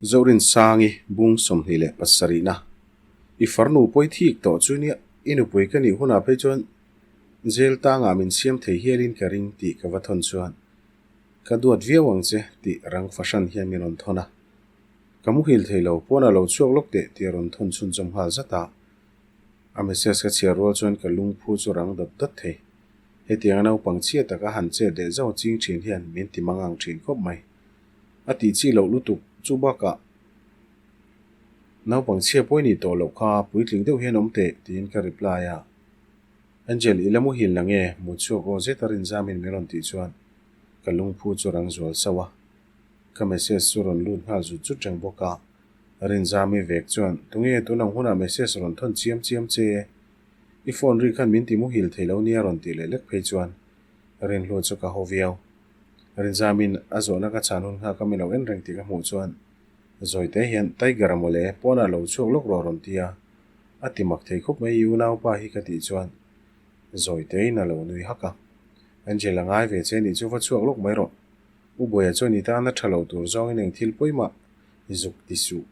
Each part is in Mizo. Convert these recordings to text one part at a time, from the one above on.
Zorinsangi bung 27 na i farnu pawi thik tawh chu nia i nupui ka nih hunah phei chuan jail tangah min siam thei hialin ka ring tih ka va thawn chuan ka duat viau ang che tih rang fahran hian min rawn thawn a. Ka muhil thei lo, pawnah lo chhuak lawk teh tih a rawn thawn chhunzawm nghal zat a. A message ka chhiar rual chuan ka lungphu chu rang dawt dawt thei. Hetianga naupang chhia taka han chet leh zauh ching thin hian min ti mangang thin khawp mai. A tih chi loh lutuk chu bakah naupang chhia pawi nih tawh loh kha puitling deuh hian awm teh tiin ka reply a. Angel i la muhil na nge? Mut chhuak aw zeta rinzamin min rawn tih chuan ka lungphu chu rang zual sauh a. Ka message chu rawn lut nghal zut zut reng bawk a. Rinzami vek chuan tunge tunang hunah message rawn thawn chiam chiam che? I phone ri khan min ti muhil thei lo nia rawn tih leh lek phei chuan Rinhlu chu ka haw viau. Rinzamin a zawhna ka chhan hun nghak a mi lo en reng tih ka hmuh chuan Zawite hian Tiger a mawle, pawnah lo chhuak lawk rawh rawn ti a. A ti mak thei khawp mai i unaupa hi ka tih chuan Zawitein a lo nui hak a. Angel a ngai ve che nih chu va chhuak lawk mai rawh. U Buaia chuan i tan a tha lo tur zawngin eng thil pawimah i zuk ti suh.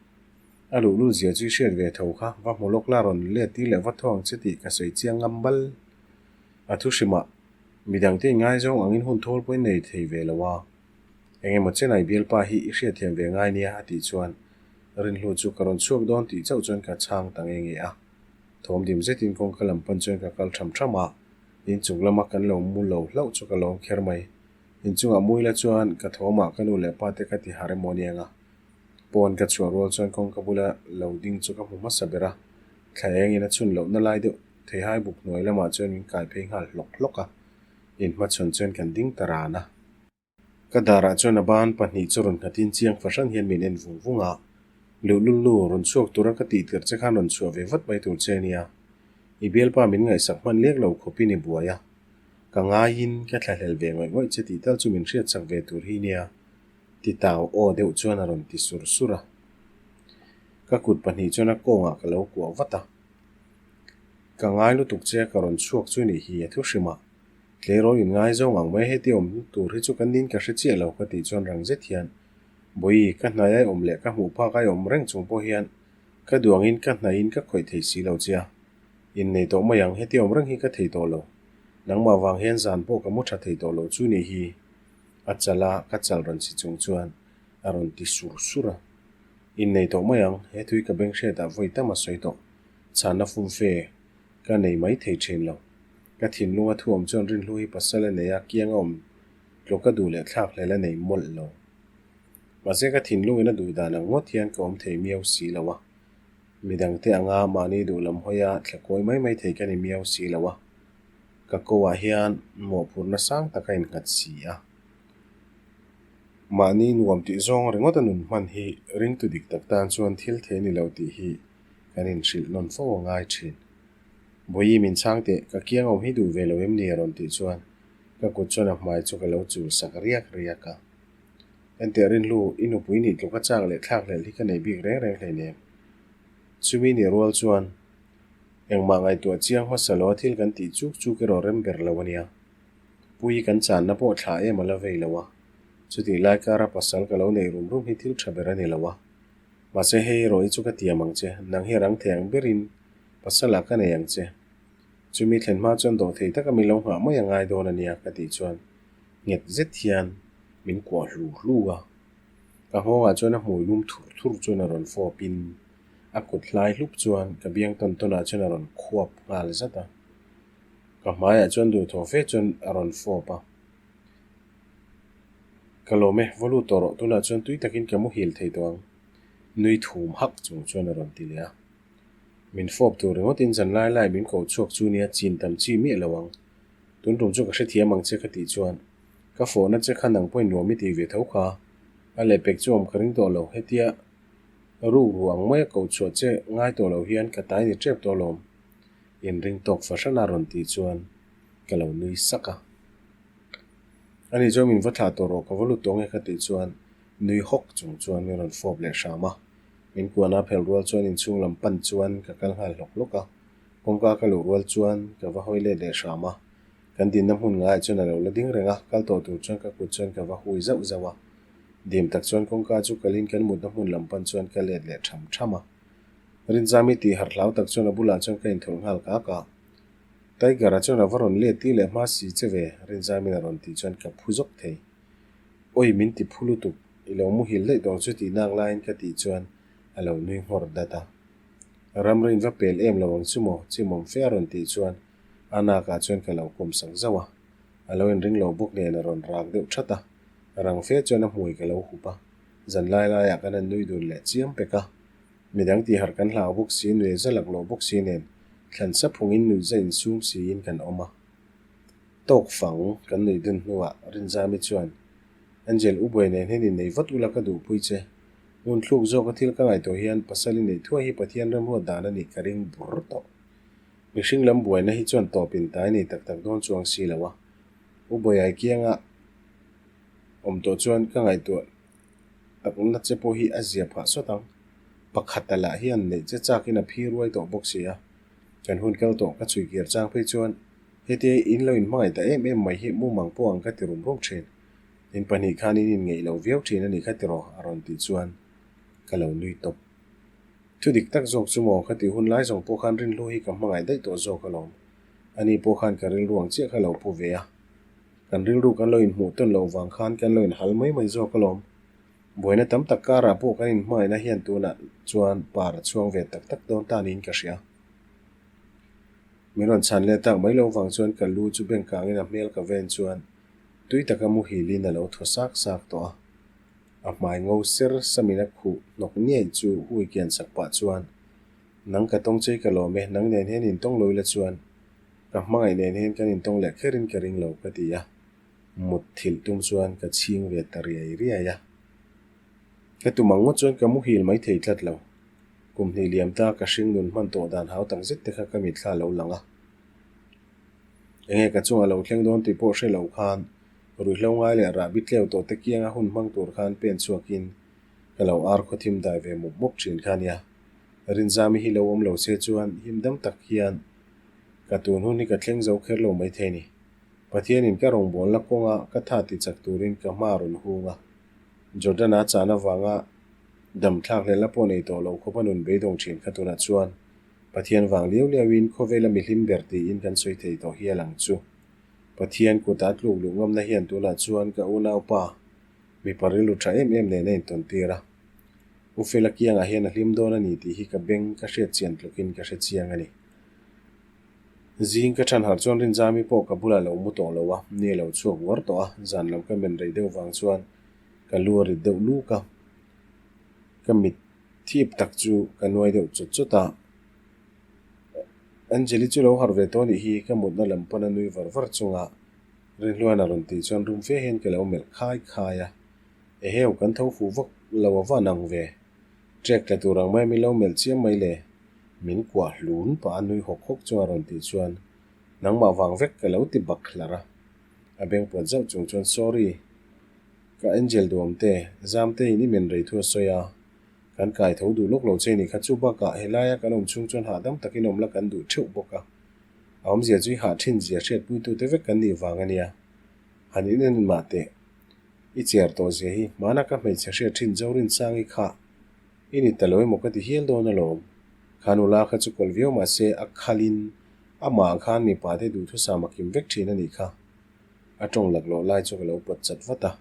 A luhlul zia chu i hriat ve tho kha, va hmu lawk la rawn let tir leh va tho ang che tih ka sawi chiang ngam bal. A thu hrimah Midangte inngaizawng angin hun thawl pawhin nei thei ve lo a, eng emaw Chennai bialpa hi i hriatthiam ve ngai nia a tih chuan Rinhlu chu ka rawn chhuak dawn tih chauh chuan ka chhang ta nge nge a. Thawm dim zetin kawngka lam pan chuan ka kal tham tham a, inchung lama kan lo mu lo hlauh chu ka lawm kher mai. Inchungah muila chuan ka thawmah ka nu leh pa te ka ti har emaw aniang a. Pawn ka chhuah rual chuan kawngka bula lo ding chu ka hmu hmasa ber a, thla engin a chhun lohna lai deuh Theihai buk hnuai lamah chuan min kai phei nghal hlawk hlawk a, inhmachhawn chuan kan ding ta ran a. Ka darah chuan a ban pahnih chu rawn nghatin chiang fahran hian min en vung vung a, Luhlul nu, rawn chhuak tura ka tih tirh che khan rawn chhuah ve vat mai tur che nia. I bialpa min ngaihsak hman lek lo khawpin i buai a, ka ngaiin ka thlahlel ve ngawih ngawih che tih tal chu min hriatchak ve tur hi nia, ti tau aw deuh chuan a rawn ti sur sur a. Ka kut pahnih chuan a kawngah ka lo kuah vat a. Ka ngai lutuk che ka rawn chhuak chu nih hi a thu hrim a. Tleirawl in ngaizawng ang mai heti awm tur hi chu ka nin ka hre chiah lo ka tih chuan rang zet hian Bawi ka hnai ai awm leh ka hmuh phak ai awm reng chung pawh hian ka duangin ka hnaiin ka khawih thei si lo che a. Innei tawh mai ang heti awm reng hi ka thei tawh lo. Nangmah vang hian zan pawh ka mu tha thei tawh lo chu nih hi a chal a ka chal rawn si chung chuan a rawn ti sur sur a. Innei tawh mai ang, he thui ka beng hriatah vawi tam a sawi tawh. Chhanna fumfe ka nei mai thei thin lo. Ka thinlunga thu awm chuan Rinhlu hi pasal a nei a, kianga awm tlawk ka duh leh thlak hlel a nei mawlh lo. Mahse ka thinlungin a duh dan ang ngawt hian ka awm thei miau si lo a. Midangte anga mahni duh lam hawia thla kawi mai mai thei ka ni miau si lo a. Ka ko ah hian mawhphurhna sang tak a innghat si a. Mahni nuam tih zawng ringawt a nun hman hi ringtu dik tak tan chuan thil thei ni lo tih hi kan inhrilh nawn fo a ngai thin. Bawihi min chhang teh, ka kiang awm hi duh ve lo em ni a rawn tih chuan ka kut chuan a hmai chu ka lo chul sak riak riak a. Enteh Rinhlu, i nupui nih tluk a chak leh thlak hlelh hi ka nei bik reng reng hleinem. Chumi nih rual chuan engmah ngaihtuah chiang hmasa lo a thil kan tih chuk chuk erawh rem ber lo a nia. Pui kan channa pawh thla em a la vei lo a, chutih lai kara pasal ka lo nei rum rum hi thil tha ber a ni lo a. Mahse hei erawh hi chu ka tiam ang che, nang hi rang thei ang berin pasalah ka nei ang che. Chumi thlen hma chuan dawh thei taka min lo nghah mai a ngai dawn a nia ka tih chuan nghet zet hian min kuah hlu hlu a. Ka nghawngah chuan a hmui lum thur thur chuan a rawn fawpin a kut hlai hlup chuan ka biang tawn tawnah chuan a rawn khuap nghal zat a. Ka hmaiah chuan duhthawh fe chuan a rawn fawp a. Ka lawm e, va lut tawh rawh, tunah chuan tui takin ka muhil thei tawh ang, nui thum hak chung chuan a rawn ti leh a. Min fawp tur ringawtin zan lai lai min ko chhuak chu nia chin tam chi miah lo ang. Tun tum chu ka hrethiam ang che ka tih chuan ka fawhna che kha nang pawhin nuam i tih ve tho kha. A lehpek chu awm ka ring tawh lo, hetia rukru ang maia ko chhuah che ngai tawh lo hian ka tai ni tep tawh alawm. Inring tawk fahran a rawn tih chuan ka lo nui sak a. Ani chuan min va thlah tawh rawh, ka va lut tawh nge ka tih chuan nui hawk chung chuan min rawn fawp leh hram a. Min kuahna phelh rual chuan inchhung lam pan chuan ka kal nghal hlawk hlawk a. Kawngka ka luh rual chuan ka va hawi let leh hram a. Kan dinna hmun ngaiah chuan a lo la ding reng a, kal tawh tur chuan ka kut chuan ka va hui zauh zauh a. Dim tak chuan kawngka chu kalin kan mutna hmun lam pan chuan ka let leh tham tham a. Rinzami tih harh hlau tak chuan a bulah chuan ka inthawlh nghal kak a. Tiger-a chuan a va rawn let ti leh hma si che ve, Rinzamin a rawn tih chuan ka phu zawk thei. Awi min ti phu lutuk, i lo muhil daih tawh chu tih nak laiin ka tih chuan a lo nui nghawr dat a. Ramriin va pel em lo ang chu maw, chimawm fe a rawn tih chuan a nakah chuan ka lo kawm sak zauh a. A lo inring lo bawk nen a rawn rak deuh that a, rang fe chuan a hmui ka lo hup a, zan lai laiah kan han nui dun leh chiam pek a. Midang tihharh kan hlau bawk si, nuih za lak loh bawk si nen thlan sa phungin nuih za insum siin kan awm a. Tawk fang kan nuih dun hnuah Rinzami chuan, Angel, u buai nen hian innei vat ula ka duhpui che. Hmun thluk zawka thil ka ngaihtuah hian pasal i neih thuai hi Pathian remruat dan a nih ka ring bur tawh. Mihring lam buaina hi chuan tawp in tai nei tak tak dawn chuang si lo a. U Bawiai kianga awm tawh chuan ka ngaihtuah takna che pawh hi a zia phah sawt ang. Pakhata lah hian neih che chakin a phi ruai tawh bawk si a. Kan hun kal tawh ka chhui kir chang phei chuan hetia in lo inhmangaih ta em em mai hi mumang pawh ang ka ti rum rum thin. In pahnih khan in inngeih lo viau thin a nih kha tiraw a rawn tih chuan ka lo nui tawp. Thu dik tak zawk chu maw ka tih hun lai zawng pawh khan rinhlu hi ka hmangaih daih tawh zawk alawm. Ani pawh khan ka rilru ang chiah kha lo pu ve a. Kan rilru kan lo inhmuh tawn loh vang khan kan lo inhal mai mai zawk alawm. Buaina tam tak karah pawh kan inhmangaihna hian tunah chuan par a chhuang ve tak tak dawn ta niin ka hria. Min rawn chhan leh tak mai loh vang chuan ka lu chu bank kangin a hmel ka ven chuan tui taka muhilin a lo thaw sak sak tawh a. A hmai ngo ser samin a khuh hnawk niaih chu hui kian sak pah chuan, Nang ka tawng chei ka lawm e, nang nen hian intawng lo ila chuan ka hmangaih nen hian kan intawng leh kherin ka ring lo ka ti a, mut thilh tum chuan ka chhing ve ta riai riai a. Ka tum ang ngawt chuan ka muhil mai thei tlat lo. Kum hnih liam ta ka hring nun hman tawh dan hau tak zet te kha ka mitthla lo lang a. Enge ka chungah lo thleng dawn tih pawh hre lo khan Ruihhlo ngai leh rahbi tleu tawh te kianga hun hmang tur khan pen chhuakin ka lo ar khaw thim dai ve mup mup thin kha nia. Rinzami hi lo awm lo se chuan him dam tak hian ka tun hun hi ka thleng zo kher lo maithei ni. Pathianin ka rawngbawlna kawnga ka tha ti chak turin ka hma a rawn hung a. Jordan-a chan avanga dam thlak hlelna pawh nei tawh lo khawpa nun beidawng thin kha tunah chuan Pathian vang liau liauin khawvela mihlim ber tiin kan sawi thei tawh hial ang chu. Pathian kut a tluk luh ngamna hian tunah chuan ka unaupa mipa rilru tha em em nen a intawn tir a. U Fela kiangah hian a hlim dawn a ni tih hi ka beng ka hriat chian tlukin ka hre chiang a ni. Zing ka than harh chuan Rinzami pawh ka bulah lo mu tawh lo a, ni a lo chhuak uar tawh a, zan lam ka men rei deuh vang chuan ka lu a rit deuh luk a, ka mit thip tak chu ka nuai deuh chawt chawt a. Angeli chu lo harh ve tawh anih hi ka mutna lam pawn a nui var var chunga Rinhluan a rawn tih chuan rum fe hian ka lo melh khai khai a, Eheu kan tho fuh vak lo a van ang ve, trek tla tur ang mai min lo melh chiam mai le, min kuah hlun pah a nui hawk hawk chunga rawn tih chuan nangmah vang vek ka lo ti bak hlar a, a beng pawt zauh chung chuan Sorry ka Angel duam te, Zamte in i men rei thu a sawi a. Kan kai tho duh lawk lo che ni kha chu bakah helaia kan awm chhung chuan hahdam takin awm la kan duh theuh bawk a. A awmzia chu i hah thin zia hriatpuitute vek kan nih vang a nia. Han in en mah teh. I cher tawh zia hi hmana ka hmeichhe hriat thin Zorinsangi kha i ni ta lo emaw ka ti hial dawn alawm. Kha nula kha chu kawlh viau mahse a khalin amah khan mipa te duhthusam a kim vek thin a nih kha. A tawng laklawh lai chu ka lo pawt chat vat a.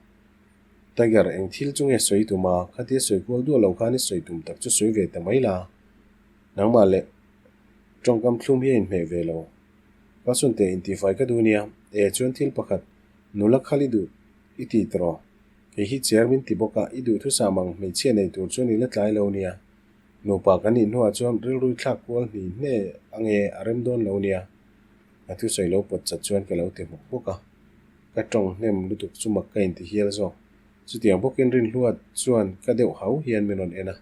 Tiger, eng thil chu nge sawi tum a? Khatia sawi kual duah lo khan i sawi tum tak chu sawi ve ta mai la. Nangmah leh tawngkam thlum hi a inhmeh ve lo. Ka sawn teh intifai ka duh nia. E, chuan thil pakhat, nula khal i duh i ti tawh. Kei hi chair min ti bawk a, i duhthusam ang hmeichhia nei tur chuan i la tlai lo nia. Nupa kan nih hnuah chuan rilru thlak kual hni hne ange a rem dawn lo nia. A thusawi lo pawt chat chuan ka lo ti hmuk hmuk a. Ka tawng hnem lutuk chu mak ka inti hial zawk. Chutiang bawkin Rinhlua chuan ka deuh hau hian min rawn en a.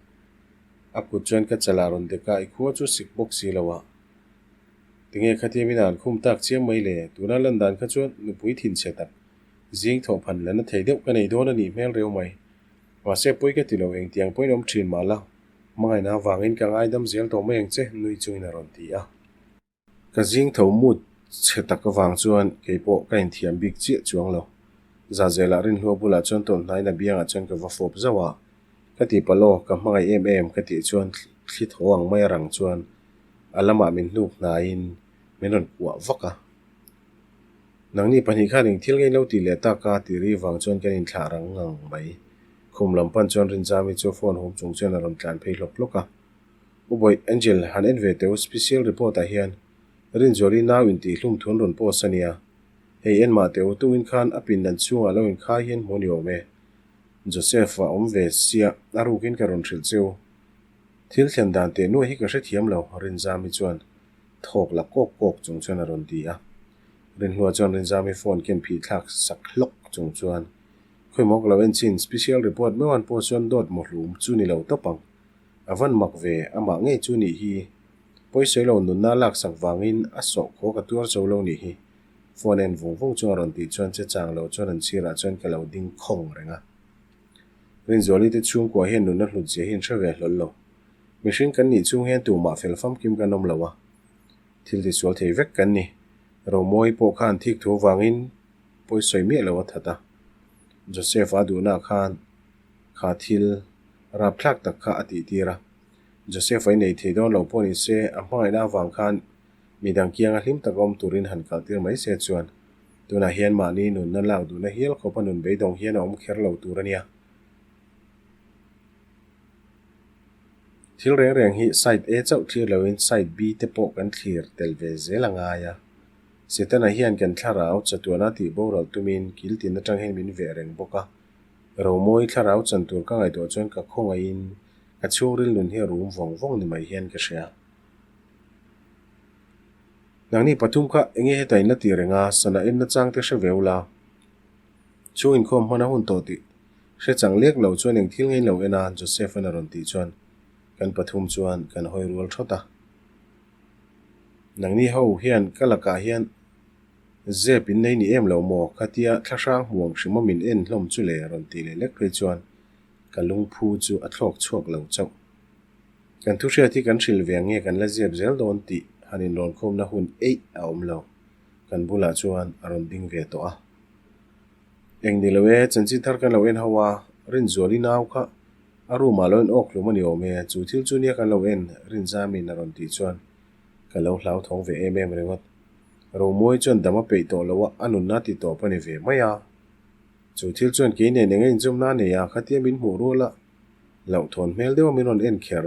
A kut chuan ka chalah rawn dek a, i khua chu sik bawk si lo a. Tinge khatia min han khum tak chiam mai le? Tuna lan dan kha chuan nupui thinchhe tak zing thawh phan la na thei deuh ka nei dawn a nih hmel reu mai. Mahse pawi ka ti lo, engtiang pawhin awm thin mah la, hmangaihna avangin ka ngaidam zel tawh mai ang che, nui chungin a rawn ti a. Ka zing tho mut chhe tak avang chuan kei pawh ka inthiam bik chiah chuang lo. Zahzelah Rinhlua bulah chuan tawlh hnaiin a biangah chuan ka va fawp zauh a, Ka ti palh aw, ka hmangaih em em ka tih chuan thli tho ang mai a rang chuan a lamah min hnuk hnaiin min rawn kuah vak a. Nangni pahnih khan eng thil ngei lo tih leh tak a tih ri vang chuan kan inthlah rang ngang mai. Khum lam pan chuan Rinzami chu phone hum chung chuan a rawn tlan phei hlawk hlawk a. U Bawih, Angel, han en ve teh u, special report ah hian Rinzuali nau intihhlum thu an rawn post a nia. Hei en mah teh u, tuin khan a pindan chhungah lo inkhai hian hmu ni awm e. Joseph a awm ve sia, a rukin ka rawn hrilh che u. Thil thlen dan teh nuai hi ka hrethiam lo, Rinzami chuan thawk la kawk kawk chung chuan a rawn ti a. Rinhlua chuan Rinzami phone ken phih thlak sak hlawk chung chuan, Khawimaw ka lo en chin, special report meuhan pawh chuan dawt mawhlum chu ni lo tawp ang. A van mak ve, amah ngei chu nih hi. Pawisawi lo nunna laksak vangin a sawh khaw ka tuar zo lo nih hi. Phone en vung vung chung a rawn tih chuan che chang lo chuan an chhirah chuan ka lo ding khawng reng a. Rinzuali te chhungkua hian nunna hlut zia hi an hre ve hlawl lo. Mihring kan nih chung hian tumah fel famkim kan awm lo a. Thil tisual thei vek kan ni. Romawi pawh khan thik thu vangin pawisawi miah lo a that a. Joseph-a duhna khan kha thil rapthlak tak kha a tihtir a. Joseph-a i nei thei dawn lo pawh ni se a hmangaihna avang khan Midang kianga hlim tak awm turin han kaltir mai se chuan tunah hian mahni nunna lak duhna hial khawpa nun beidawng hian a awm kher lo tur a nia. Thil reng reng hi side A chauh thlir loin side B te pawh kan thlir tel ve zel a ngai a. Setana hian kan thlarau chatuana tih boral tumin kil tin atang hian min veh reng bawk a. Romawi thlarau chan tur ka ngaihtuah chuan ka khawngaihin ka chhungril nun hi a rum vawng vawng ni mai hian ka hria. Nangni pathum kha enge heta in la tih reng a, sana en na chang te hre ve ula. Chhung inkhawm hman a hun tawh tih hre chang lek lo chuan eng thil ngei lo en a Joseph an a rawn tih chuan kan pathum chuan kan hawi rual thawt a. Nangni ho hian ka lakah hian zep in nei ni em lo maw khatia thlahrang hmuam hrim a min en hlawm chu le rawn tih leh lek phei chuan ka lungphu chu a thlawk chhuak lo chauh. Kan thuhriat hi kan hrilh ve ang nge kan la ziap zel dawn tih han inrawnkhawmna hun eih a awm lo. Kan bulah chuan a rawn ding ve tawh a. Eng ni lo e, chanchin thar kan lo en ho a, Rinzuali nau kha a room ah lo en awk hlum a ni awm e, chu thil chu nia kan lo en, Rinzamin a rawn tih chuan ka lo hlauthawng ve em em ringawt. Romawi chuan dam a peih tawh lo a, a nunna ti tawp a ni ve mai a. Chu thil chuan kei nen eng a inzawmna a nei a, khatia min hmuh rual a, Hlauhthawn hmel deuh a min rawn en kher.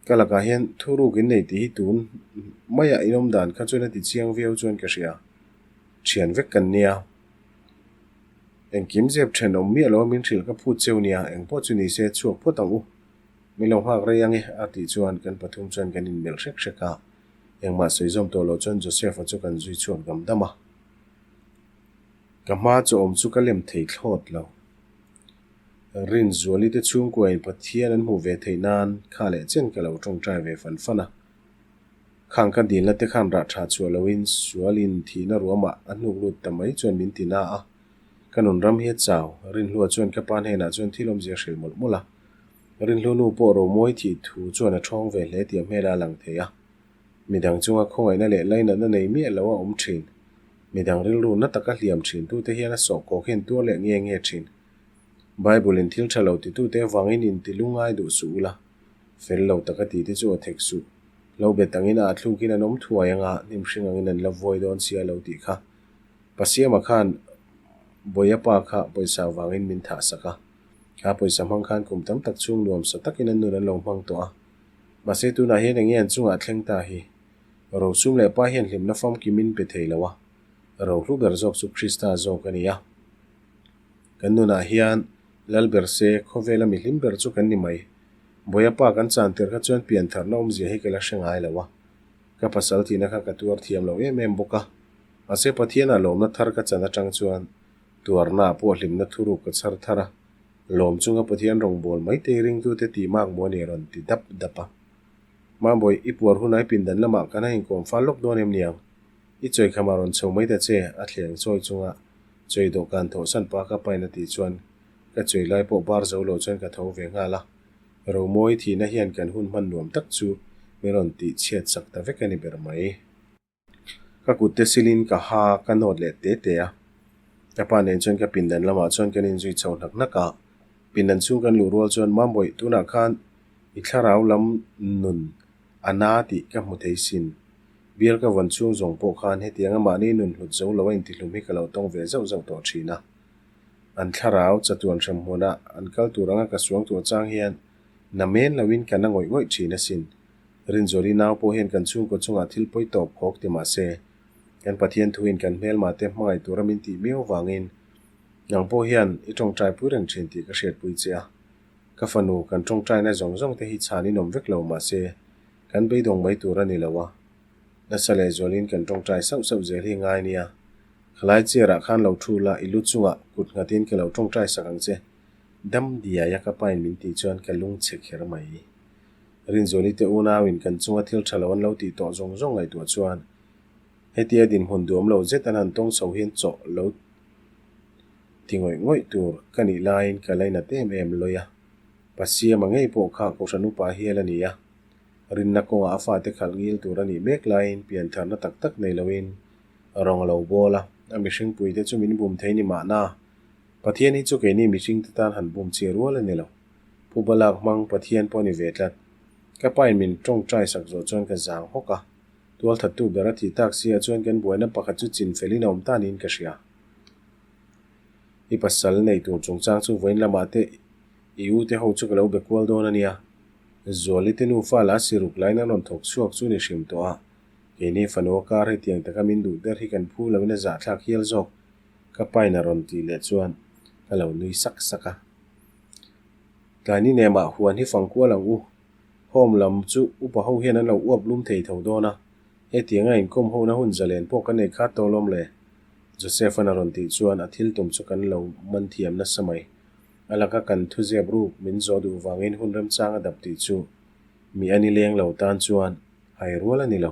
Ka lakah hian thuruk in nei tih hi tun maiah in awm dan kha chuan a ti chiang viau chuan ka hria. Thian vek kan nia. Engkim zep then awm miah lo a min hrilh ka phut cheu nia, engpawh chu ni se chhuak phawt ang u. Min lo nghak rei ang e a tih chuan kan pathum chuan kan inmelh hrek hrek a. Engmah sawi zawm tawh loh chuan Joseph-a chu kan zui chhuak dam dam a. Ka hma chu awm chu ka lem thei thlawt lo. Rinzuali te chhungkuain Pathian an hmuh ve theih nan kha leh chen ka lo tawngtai ve fan fan a. Khang ka dilna te khan rah tha chhuah loin sualin thihna ruamah a hnuk lut ta mai chuan min ti na a. Ka nun ram hi a chau, Rinhlua chuan ka pa hnenah chuan thil awmzia hrilh mawlh mawlh a. Rinhlu nu pawh Romawi thih thu chuan a thawng ve hle tih a hmel a lang thei a. Midang chunga khawngaihna leh lainatna nei miah lo a awm thin. Midang rilru na taka hliam thin tute hian a sawhkawk hian tuar leh nge nge thin. Bible-in thil tha lo titute avangin inti lungngai duh suh ula, fel lo taka tite chu a thek suh. Lo bet angin a athlukin an awm thuai anga hnim hring angin an la vuai dawn sia lo tih kha. Pasiama khan Bawia pa kha pawisa avangin min thah sak a. Kha pawisa hmang khan kum tam tak chhung nuamsa takin an nun an lo hmang tawh a. Mahse tunah hian enge an chungah thleng ta hi? Rosum leh pa hian hlimna famkim in pe thei lo a, rohlu ber zawk chu Krista zawk a ni a. Kan nunah hian Lal ber se khawvela mi hlim ber chu kan ni mai. Bawia pa kan chan tir kha chuan piantharna awmzia hi ka la hre ngai lo a. Ka pasal tihna kha ka tuar thiam lo em em bawk a. Mahse Pathianah lawmna thar ka chan atang chuan tuarna ah pawh hlimna thuruk ka chhar thar a. Lawm chunga Pathian rawngbâwl mai te ringtute tih mak maw a ni a rawn ti dap dap a. Mambawi, i puar hunai pindan lamah kan a inkawm fal lawk dawn em niang? I chawi khamah rawn chho mai ta che, a thleng chawi chunga chawi dawhkan thawhsan pa ka pain a tih chuan ka chawi lai pawh bar zo lo chuan ka tho ve nghal a. Romawi thihna hian kan hun hman nuam tak chu min rawn tih chhiat sak ta vek a ni ber mai. Ka kut te silin ka ha ka nawt leh te te a. Ka pa nen chuan ka pindan lamah chuan kan inzui chho hnak hnak a, pindan chhung kan luh rual chuan Mambawih tunah khan i thlarau lam nun a na tih ka hmu thei sin. Bial ka vawn chhung zawng pawh khan hetianga mahni nun hlut zo lo a intihlum hi ka lo tawng ve zauh zauh tawh thin a. An thlarau chatuan hrem hmunah an kal tur anga ka suang tuah chang hian na men loin ka na ngawih ngawih thin asin. Rinzuali nau pawh hian kan chhungkaw chungah thil pawi tawp khawk ti mah se, kan Pathian thuin kan hmelma te hmangaih tura min tih miau vangin nang pawh hian i tawngtai pui reng thin tih ka hriatpui che a. Ka fanu kan tawngtaina zawng zawng te hi chhan in awm vek lo mah se, kan beidawng mai tur a ni lo a. Nasa leh zualin kan tawngtai sauh sauh zel hi ngai nia. Khalai chair ah khan lo thu la, i lu chungah kut nghatin ka lo tawngtai sak ang che. Dam diai a ka pain min tih chuan ka lung chhe kher mai. Rinzuali te unauin kan chunga thil tha lo an lo tih tawh zawng zawng ngaihtuah chuan hetia dinhmun duam lo zet an han tawng chho hian chawh lo ti ngawih ngawih tur ka nih laiin ka lainat em em lawi a. Pasiama ngei pawh kha Kohhran upa hial a ni a, rinna kawngah a fate khalh ngil tur a nih mek laiin piantharna tak tak nei loin rawng a lo bawl a, a mihringpuite chu min bum thei ni mahna Pathian hi chu keini mihringte tan han bum chhi rual a ni lo. Pu Balak hmang Pathian pawh a ni ve tlat. Ka pain min tawngtai sak zawh chuan ka zang hawk a. Tualthattu ber a thih tak si ah chuan kan buaina pakhat chu chin felin a awm ta niin ka hria. I pasal nei tur chungchang chu vawiin lamah te i u te ho chu ka lo be kual dawn a nia. Zuali te nufa la siruk lain an rawn thawk chhuak chu ni hrim tawh a. Keini fanu a kar hetiang taka min duh der hi kan phu loin a zahthlak hial zawk. Ka pain a rawn tih leh chuan ka lo nui sak sak a. Tlaini nemah huan hi fang kual ang u. Home lam chu upa ho hian an lo uap lum thei tho dawn a, hetianga inkawm hona hun zalen pawh kan nei khat tawh lawm le. Joseph-a'n a rawn tih chuan a thil tum chu kan lo man thiam nasa mai. A laka kan thuzep ruk min zawh duh vangin hun remchang a dap tih chu mi a ni leng lo tan chuan hai rual a ni lo.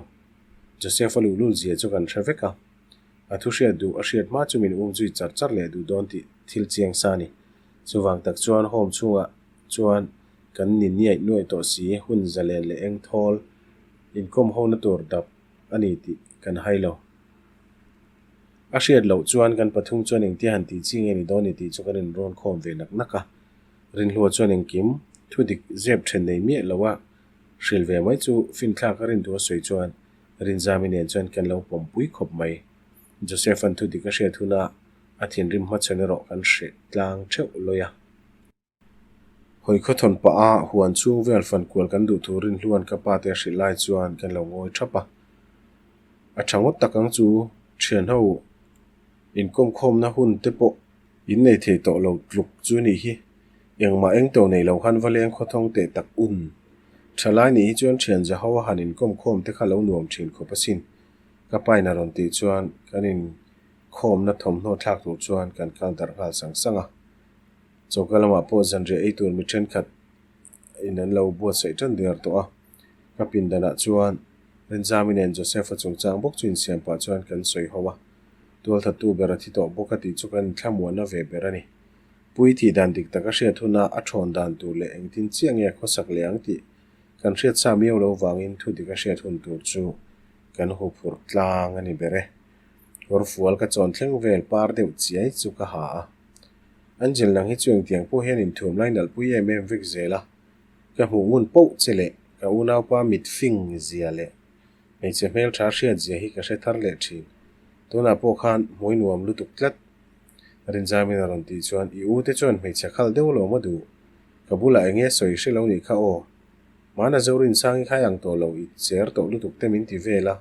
Joseph-a luhlul zia chu kan hre vek a. A thu hriat duh a hriat hma chu min um zui char char leh duh dawn tih thil chiang sa a ni. Chuvang tak chuan home chhungah chuan kan ni niaih nuaih tawh si, hun zalen leh eng thawl inkawm hona tur dap a ni tih kan hai lo. A hriat loh chuan kan pathum chuan engtia han tih chi nge ni dawn ni tih chu kan inrawn khawm ve nak nak a. Rinhlua chuan engkim thu dik zep then nei miah lo a hrilh ve mai chu finthlak a rin duh a sawi chuan Rinzami nen chuan kan lo pawmpui khawp mai. Joseph-a'n thu dik a hriat hunah a thinrim hmachhawn erawh kan hreh tlang theuh lawi a. Hawi khawthawn pah a huan chhung vel fan kual kan duh tur rinhluan ka pa te a hrilh lai chuan kan lo ngawi thap a. A tha ngawt tak ang chu thianho inkawmkhawmna hun te pawh in nei thei tawh lo tluk chu nih hi. Engmah eng to nei lo khan va leng khawthawng teh tak un. Thalai nih hi chuan thian zaho a han inkawmkhawm te kha lo nuam thin khawp asin. Ka pa in a rawn tih chuan kan in Khawmna thawmhnaw thlak tur chuan kan kal darh nghal sang sang a. Choka lamah pawh zanriah ei tur mi thenkhat in an lo buatsaih tan der tawh a. Ka pindanah chuan Rinzami nen Joseph-a chungchang bawk chu insiam pah chuan kan sawi ho a. Tualthattu ber a thi tawh bawk a tih chu kan inthlamuanna ve ber a ni. Pui thih dan dik tak a hriat huna a thawn dan tur leh engtin chiah nge a khawsak leh ang tih kan hriat sa miau lo vangin thu dik a hriat hun tur chu kan huphurh tlang a ni ber e. Kawrfual ka chawn thleng vel par deuh chiai chu ka ha a. Angel nang hi chu engtiang pawh hian inthuam lai nalhpui em em vek zel a. Ka hmuh ngun poh che leh ka unaupa mit fing zia leh hmeichhe hmeltha hriat zia hi ka hre thar leh thin. Tunah pawh khan hmui nuam lutuk tlat. Rinzamin a rawn tih chuan i u te chuan hmeichhe khal deuh lo maw duh? Ka bulah eng nge sawi hre lo nih kha aw. Hmana Zorinsangi khai ang tawh lo i cher tawh lutuk te min ti vel a.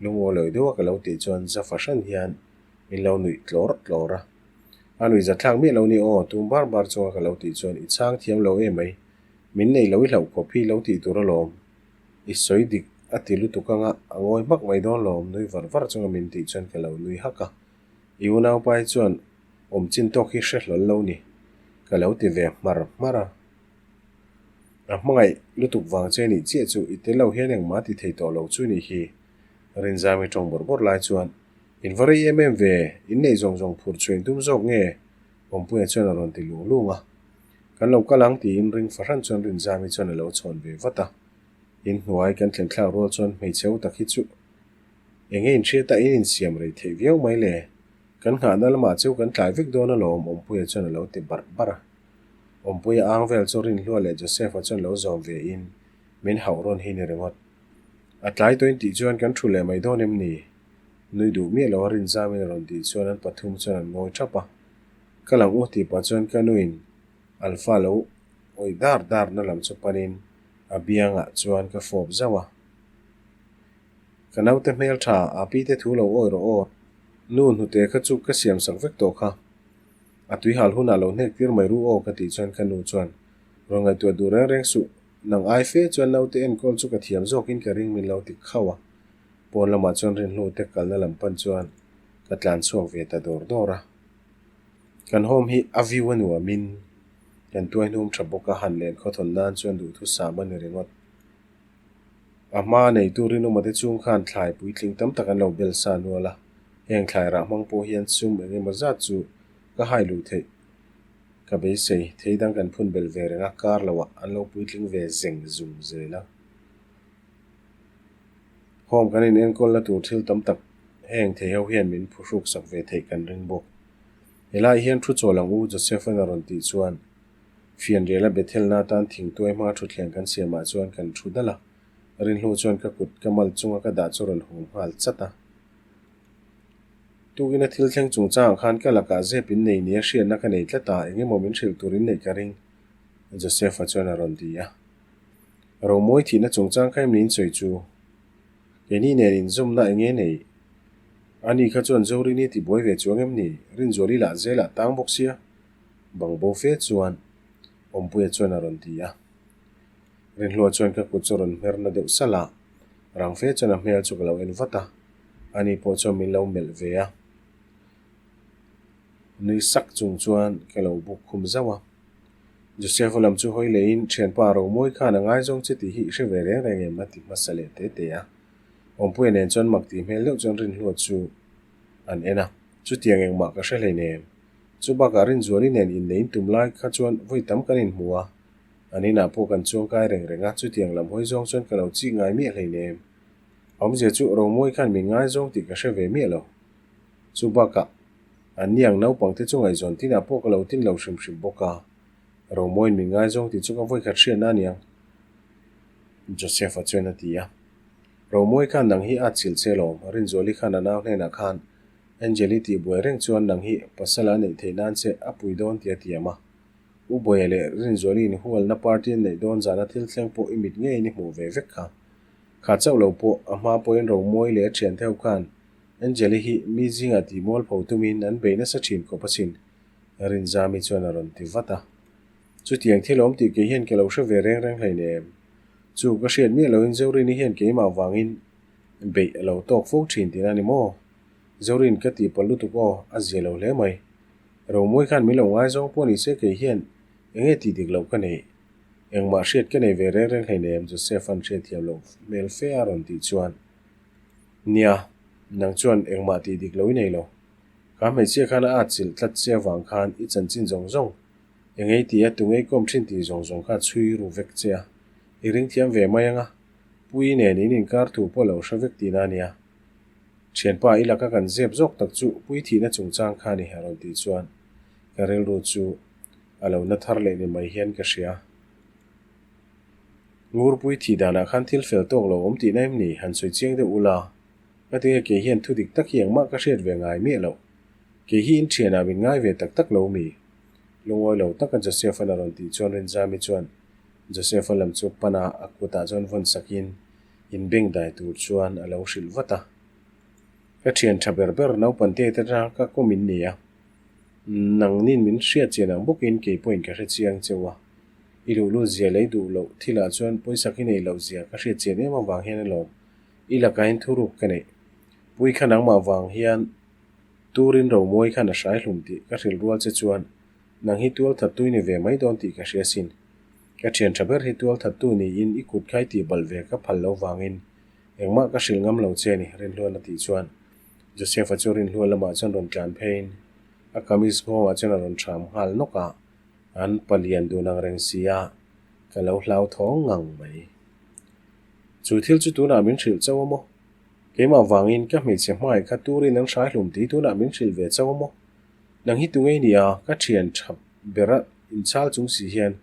Lungaw lawi deuha ka lo tih chuan za fahran hian min lo nuih tlawr tlawr a. A nuih zathlak miah lo ni aw, tum bar bar chunga ka lo tih chuan i chhang thiam lo em mai, min nei lo i hlauh khawp hi lo tih tur alawm. I sawi dik a ti lutuk anga a ngawi hmak mai dawn lawm nui var var chunga min tih chuan ka lo nui hak a. I unaupa hi chuan awm chin tawk hi hre hlawl lo ni, ka lo ti ve hmar hmar a. A hmangaih lutuk vang che nih chiah chu i tel lo hian engmah ti thei tawh lo chu nih hi. Rinzami tawng bawrh bawrh lai chuan, In va rei em em ve, in neih zawng zawng phur chhuah in tum zawk nge? Awmpuia chuan a rawn ti lung lung a. Kan lo kal ang tiin ring fahran chuan Rinzami chuan a lo chhawn ve vat a. In hnuai kan thlen thlak rual chuan hmeichhe u tak hi chu enge in hriat a in insiam rei theih viau mai le? Kan nghahna lamah chu kan tlai vek dawn alawm, Awmpuia chuan a lo ti barh barh a. Awmpuia ang vel chu Rinhlua leh Joseph-a chuan lo zawm ve in min hauh rawn hi ni ringawt. A tlai tawhin tih chuan kan thu leh mai dawn em ni? Nui duh miah lo a Rinzamin a rawn tih chuan an pathum chuan an ngawi thap a. Ka lang u tih pah chuan ka nuin Alpha lo awih dar dar na lam chu panin a biangah chuan ka fawp zauh a. Ka naute hmel tha, a pi te thu lo awi rawh aw. Nu hnute kha chu ka siam sak vek tawh kha. A tuihal hunah lo hnek tir mai ru aw ka tih chuan ka nu chuan, Rawn ngaihtuah duh reng reng suh, nang ai fe chuan naute enkawl chu ka thiam zawkin ka ring min lo ti khauh a. Pawn lamah chuan rinhlu te kalna lam pan chuan ka tlan chhuak ve ta dawr dawr a. Kan home hi a view a nuamin kan tuaihnum tha bawk a, han len khawthawn nan chuan duhthusam a ni ringawt. A hma neitu rinawmate chung khan thlai puitling tam tak an lo bel sa nual a, heng thlai rah hmang pawh hian sum eng emaw zat chu ka hai luh theih ka beisei. Thei dang kan phun bel ve reng a, kar loah an lo puitling ve zeng zung zel a. Home kan inenkawlna tur thil tam tak heng thei ho hian min phuhruk sak ve theih kan ring bawk. Helai hian thu chawl ang u, Joseph-a'n a rawn tih chuan Fianriala Bethelna atan thingtuai hma thutthleng kan siamah chuan kan thu dal a, Rinhlu chuan ka kut ka mal chunga ka dah chu rawn hum nghal chat a. Tukina thil thleng chungchangah khan ka lakah zep in nei nia hriatna ka nei tlat a, eng emaw min hrilh tur in neih ka ring, Joseph-a chuan a rawn ti a. Romawi thihna chungchang kha em niin sawi chu? Keini nen inzawmna eng nge nei? Ani kha chuan Zorini tibuai ve chuang em ni? Rinzuali lah zelah tang bawk sia. Bangbo fe chuan Awmpuia chuan a rawn ti a. Rinhlua chuan ka kut chu a rawn hmer na deuh salh a, rang fe chuan a hmel chu ka lo en vat a, ani pawh chuan min lo melh ve a. Nui sak chung chuan ka lo buk khum zauh a. Joseph-a lam chu hawi leiin thianpa Romawi khan a ngaizawng che tih hi i hre ve reng reng em a ti hmasa leh te te a. Awmpuia nen chuan mak tih hmel deuh chuan Rinhlua chu an en a, chutiang engmah ka hre hleinem. Chu bakah Rinzuali nen inneiin tum lai kha chuan vawi tam kan inhmu a, an inah pawh kan chuangkai reng reng a, chutiang lam hawi zawng chuan ka lo chik ngai miah hleinem. Awmzia chu Romawi khan min ngaizawng tih ka hre ve miah lo. Chu bakah an niang naupangte chu ngaihzawn tinah pawh ka lo tin lo hrim hrim bawk a, Romawiin min ngaizawng tih chu ka vawi khat hriatna a niang, Joseph-a chuan a ti a. Romawi khan nang hi a chilh che lawm, Rinzuali khan a nau hnenah khan Angel i tih buai reng chuan nang hi pasal a neih theih nan che a pui dawn tih a tiam a. U Buaia leh Rinzuali in hualna party an neih dawn zana thil thleng pawh i mit ngeiin i hmuh ve vek kha. Kha chauh lo pawh a hma pawhin Romawi leh a thiante ho khan Angel i hi mi zingah tih mualpho tumin an bei nasa thin khawp asin, Rinzami chuan a rawn ti vat a. Chutiang thil awm tih kei hian ka lo hre ve reng reng hleinem. Chu ka hriat miah loin Zorini hian keimah vangin beih a lo tawk fo thin tihna a ni maw? Zorin ka tih palh lutuk aw, a zia lo hle mai. Romawi khan min lo ngaizawng pawh ni se kei hian eng nge tih dik loh ka neih? Engmah hriat ka nei ve reng reng hleinem Joseph-a'n hriatthiam loh hmel fe a rawn tih chuan, Nia, nang chuan engmah tih dik loh i nei lo. Kha hmeichhia khan a at chilh tlat che avang khan i chanchin zawng zawng eng ei tih a tu ngei kawm thin tih zawng zawng kha a chhui ru vek che a, i ring thiam ve mai ang a, Puii nen in inkar thu pawh lo hre vek tihna a nia. Thianpa i laka kan zep zawk tak chu pui thihna chungchang kha a ni a rawn tih chuan ka rilru chu a lo na thar leh ni mai hian ka hria. Ngurpui thih danah khan thil fel tawk lo awm tihna em ni? Han sawi chiang deuh ula. Ngatinge kei hian thu dik tak hi engmah ka hriat ve ngai miah loh. Kei hi in thianah min ngai ve tak tak lo mi? Lungawi lo taka Joseph-a'n a rawn tih chuan Rinzami chuan Joseph-a lam chu pana a kutah chuan vawn sakin inbeng dai tur chuan a lo hrilh vat a. Ka thian tha ber ber naupang te te atanga ka kawm in ni a, nangnin min hriat chian ang bawkin kei pawhin ka hre chiang cheu a, i luhlut zia lei duh loh thilah chuan pawisa khi nei loh zia ka hriat chian em avang hian alawm i lakain thuruk ka neih. Pui kha nangmah vang hian turin Romawi khan a hrai hlum tih ka hrilh rual che chuan Nang hi tual thattu i ni ve mai dawn tih ka hria sin. Ka thian tha ber hi tual thattu niin i kut khai tih balh ve ka phal lo vangin engmah ka hrilh ngam lo che ni, Rinhluan a tih chuan Joseph-a chu Rinhluan lamah chuan rawn tlan pheiin a kamis nghawngah chuan a rawn thram nghal nawk a, an palian dun ang reng si a, ka lo hlau thawng ngang mai. Chu thil chu tunah min hrilh chauh a maw? Keimah vangin ka hmeichhe hmai kha turin an hrai hlum tih tunah min hrilh ve chauh a maw? Nang hi tunge i nia, ka thian tha bera inchhal chung si hian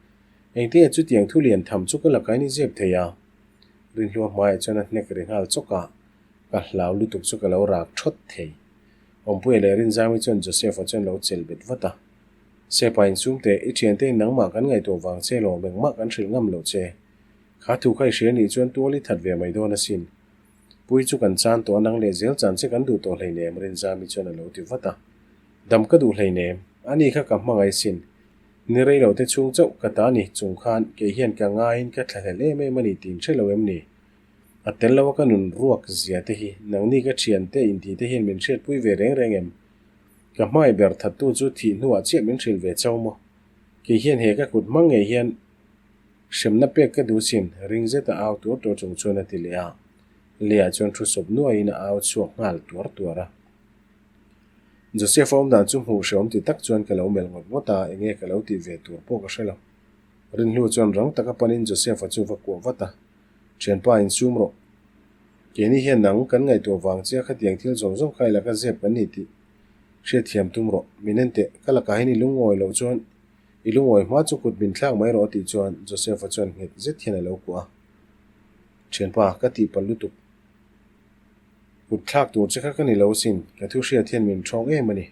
engtinge chutiang thu lian tham chu ka lakain i zep thei a? Rinhlua hmaiah chuan a hnek ri nghal chawk a, ka hlau lutuk chu ka lo rak thawt thei. Awmpuia leh Rinzami chuan Joseph-a chuan lo chelh bet vat a. Sepa insum teh, i thiante in nangmah kan ngaihtuah vang che lawm engmah kan hrilh ngam loh che. Kha thu kha i hria nih chuan tual i that ve mai dawn asin. Pui chu kan chan tawh a nang leh zel chan che kan duh tawh hleinem Rinzami chuan a lo ti vat a. Dam ka duh hleinem, ani kha ka hmangaih asin. Ni rei lo te chhung chauh ka ta ni chung khan kei hian ka ngaiin ka thlahlel em em a ni tih in hre lo em ni? A tel lo a ka nun ruak zia te hi nangni ka thian te inti te hian min hriatpui ve reng reng em? Ka hmai ber thattu chu thih hnuah chiah min hrilh ve chauh maw? Kei hian he ka kut hmang ngei hian hremna pek ka duh chin ring zeta au tuar tuar chung chuan a ti leh a. Leah chuan thu sawp nuaiin a au chhuak nghal tuar tuar a. Joseph a awmdan chu hmuh hrehawm ti tak chuan ka lo melh ngawt ngawt a, enge ka lo tih ve tur pawh ka hre lo. Rinhlu chuan rang taka panin Joseph-a chu va kuah vat a, Thianpa insum rawh. Keini hian nang kan ngaihtuah vang che a khatiang thil zawng zawng kha i laka zep kan ni tih hriatthiam tum rawh. Min en teh, ka lakah hian i lungawi loh chuan i lungawi hma chu kut min thlak mai rawh a tih chuan Joseph-a chuan nghet zet hian a lo kuah a. Thianpa, ka tihpalh lutuk. Kut thlak tur che kha ka ni lo asin, ka thu hriat hian min thawng em a ni.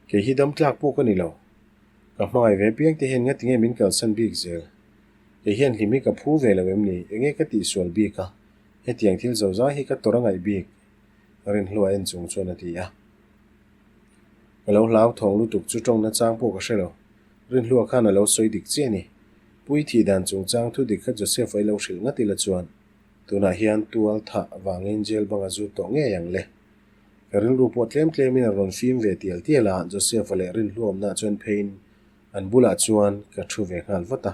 Kei hi dam tlak pawh ka ni lo. Ka hmangaih ve piang te hian ngati nge min kalsan bik zel? Kei hian hlim hi ka phu ve lo em ni? Enge ka tihsual bik a? Hetiang thil zo zai hi ka tawrh a ngaih bik? Rinhlua en chung chuan a ti a. Ka lo hlau thawng lutuk chu tawngna chang pawh ka hre lo. Rinhlua khan a lo sawi dik chiah a ni. Pui thih dan chungchang thu dik kha Joseph-a i lo hrilh ngat ila chuan Tunah hian tual thah vangin jail bang a zut tawh ngei ang le. Ka rilru pawh tlem tlemin a rawn fim ve tial tial a, Joseph-a leh Rinhluawmna chuan pheiin an bulah chuan ka thu ve nghal vat a.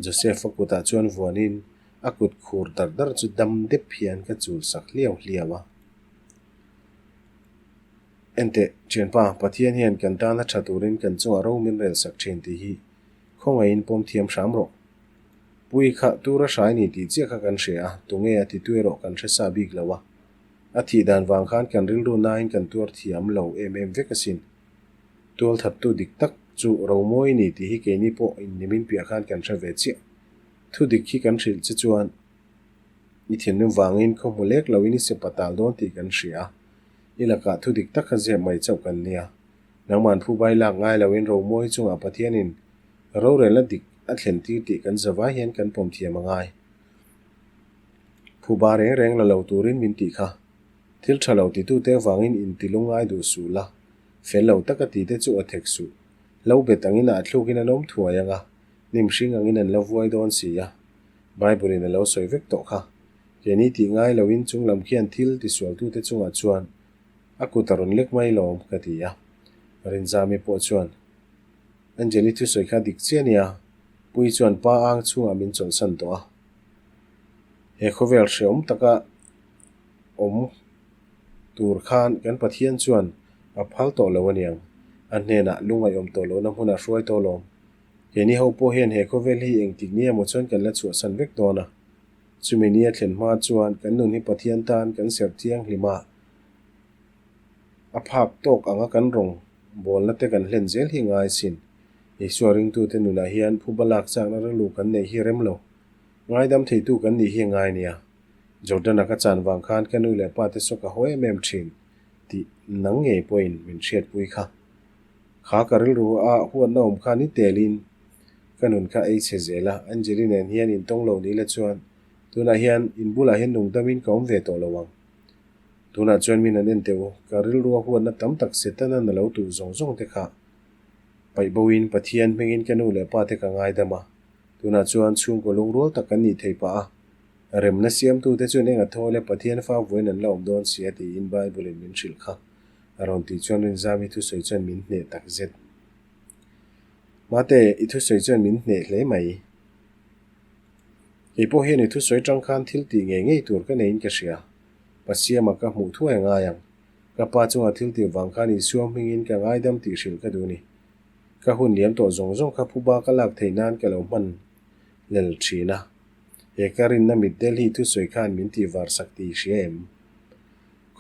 Joseph-a kutah chuan vuanin a kut khur dar dar chu dam dep hian ka chul sak hliau hliau a. Enteh, thianpa, Pathian hian kan tana tha turin kan chungah ro min rel sak thin tih hi khawngaihin pawm thiam hram rawh. Pui kha tura hrai ni tih chiah kha kan hria a, tunge a titu erawh kan hre sa bik lo a. A thih dan vang khan kan rilru nain kan tuar thiam lo em em vek asin. Tualthattu dik tak chu Romawi ni tih hi keini pawh innimin piah khan kan hre ve chiah. Thu dik hi kan hrilh che chuan i thinrim vangin khaw hmu lek loin i se patal dawn tih kan hria a. I lakah thu dik tak kha zep mai chauh kan nia. Nangman phubai lak ngai loin Romawi chungah Pathianin Rorelna dik a thlen tir tih kan zavai hian kan pawm thiam a ngai. Phuba reng reng la lo turin min tih kha. Thil tha lo titute avangin inti lungngai duh suh la, fel lo taka tite chu aw thek suh. Lo bet angin a thlukin an awm thuai ang a, hnim hring angin an la vuai dawn si a. Bible-in a lo sawi vek tawh kha. Keini tih ngai loin chung lam khian thil tisualtute chungah chuan a kut a rawn lek mai lawm, ka ti a. Rinzami pawh chuan. Angeli thusawi kha dik chiah nia, Puii chuan pa ang chhungah min chawlhsan tawh a. He khawvel hreawm taka awm tur khan kan Pathian chuan a phal tawh lo aniang. A hnenah lungaihawm tawh lohna hmunah hruai tawh lawm. Keini ho pawh hian he khawvel hi engtik ni emaw chuan kan la chhuahsan vek dawn a. Chumi nia thlen hma chuan kan nun hi Pathian tan kan serh thianghlim a. A phak tawk anga kan rawng bawlna te kan hlen zel hi ngai sin. Isua ringtute nunah hian phuba lak chakna rilru kan neih hi rem lo. Ngaidam theitu kan nih hi ngai nia. Jordan-a ka chan vang khan ka nu leh pa te saw ka haw em em thin tih nang ngei pawhin min hriatpui kha. Kha ka rilru a huatna awm khan i telin ka nun kha ei chhe zel a, Angeli nen hian intawng lo ni la chuan tunah hian in bulah hian nungdamin ka awm ve tawh lo ang. Tunah chuan min han en teh u, ka rilrua huatna tam tak Setana na lo tuh zawng zawng te kha paih boin Pathian hmingin ka nu leh pa te ka ngaidam a, tunah chuan chhungkaw lungrual tak kan nih thei pah a, remna siamtute chuan eng a thaw le Pathian fa vawiin an la awm dawn si a tiin Bible in min hrilh kha a rawn tih chuan Rinzami thusawi chuan min hneh tak zet. Mate, i thusawi chuan min hneh hle mai. Kei pawh hian i thusawi tang khan thil tih ngei ngei tur ka neiin ka hria. Pasiama ka hmuh thuai a ngai ang. Ka pa chunga thil tih vang khan Isua hmingin ka ngaidam tih hrilh ka duh ni. Ka hun liam tawh zawng zawng kha phuba ka lak theih nan ka lo hman lel thin a. He ka rinna mit Delhi thusawi khan min tih var sak tih i hria em?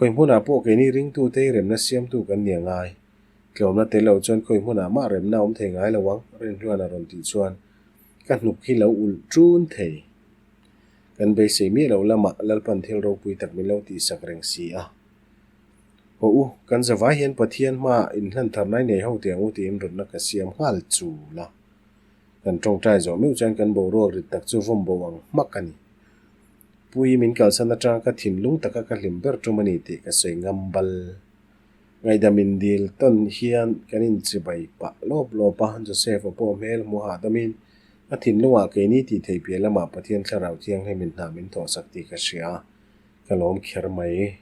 Khawi hmunah pawh keini ringtute hi remna siamtu kan ni a ngai. Tlawmna tel lo chuan khawi hmunah mah remna a awm thei ngai lo ang, Rinhluan a rawn tih chuan ka hnuk hi lo ulh ṭun thei. Kan beisei miah loh lamah Lalpan thil ropui tak min lo tihsak reng si a. Haw u, kan zavai hian Pathian hmaah inhlan tharna i nei ho teh ang u tiin rawtna ka siam nghal chul a. Kan tawngtai zawh meuh chuan kan boruak rit tak chu vawm bo ang hmak a ni. Pui min kalsan atanga ka thinlung taka ka hlim ber tum a ni tih ka sawi ngam bal. Ngaihdam indil tawn hian kan inchibai pah lawp lawp a, Joseph-a pawh hmel hmu hahdamin a thinlungah keini tih theih piah lamah Pathian Thlarau Thianghlimin hna min thawhsak tih ka hria a, ka lawm kher mai.